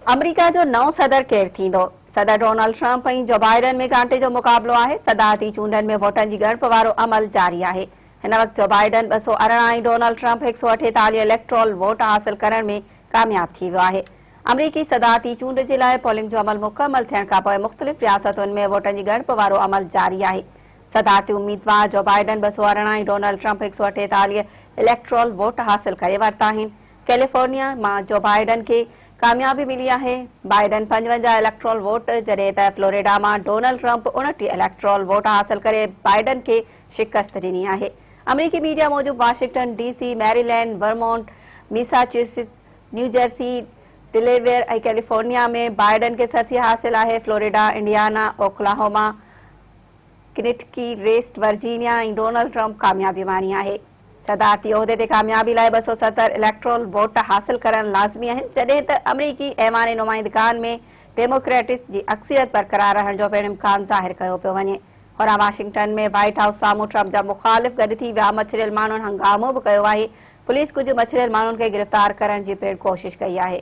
آمريڪا جو نئون صدر ڪير ٿيندو؟ صدر ڊونلڊ ٽرمپ ۽ جو بائيڊن ۾ گانٽي جو مقابلو آهي، صدارتي چونڊن ۾ ووٽن جي ڳڻپ وارو عمل جاري آهي. هن وقت جو Biden 218 ۽ Donald Trump 148 electoral vote حاصل ڪرڻ ۾ ڪامياب ٿي ويو آهي. آمريڪي صدارتي چونڊ جي لاء پولنگ جو عمل مڪمل ٿيڻ کانپوء مختلف رياستن ۾ ووٽن جي ڳڻپ وارو عمل جاري آهي. صدارتي اميدوار جو Biden 218 ۽ Donald Trump 148 electoral vote حاصل ڪري ورتا آهن. ڪيليفورنيا مان جو بائيڊن کي ڪاميابي ملي آهي. بائيڊن 55 اليڪٽرول ووٽ جڏهن ته فلوريڊا مان ڊونلڊ ٽرمپ 29 اليڪٽرول ووٽ حاصل ڪري بائيڊن کي شڪست ڏني آهي. آمريڪي ميڊيا موجب Washington D C, Maryland, Vermont, Massachusetts, New Jersey, Delaware ۽ California ۾ Biden کي سرسي حاصل آهي. Florida, Indiana, Oklahoma, Kentucky, West Virginia ۽ Donald Trump ڪاميابي ماڻي آهي. صدارتي عهدي تي ڪاميابي لاء 270 اليڪٽرول ووٽ حاصل ڪرڻ لازمي آهن، جڏهن ته آمريڪي ايوان نمائندگان ۾ ڊيموڪريٽس جي اڪثريت برقرار رهڻ جو پڻ امڪان ظاهر ڪيو پيو وڃي. هوڏانهن واشنگٽن ۾ وائيٽ هائوس سامهون ٽرمپ جا مخالف گڏ ٿي ويا، مڇريل ماڻهن هنگامو به ڪيو آهي، پوليس ڪجهه مڇريل ماڻهن کي گرفتار ڪرڻ جي پڻ ڪوشش ڪئي آهي.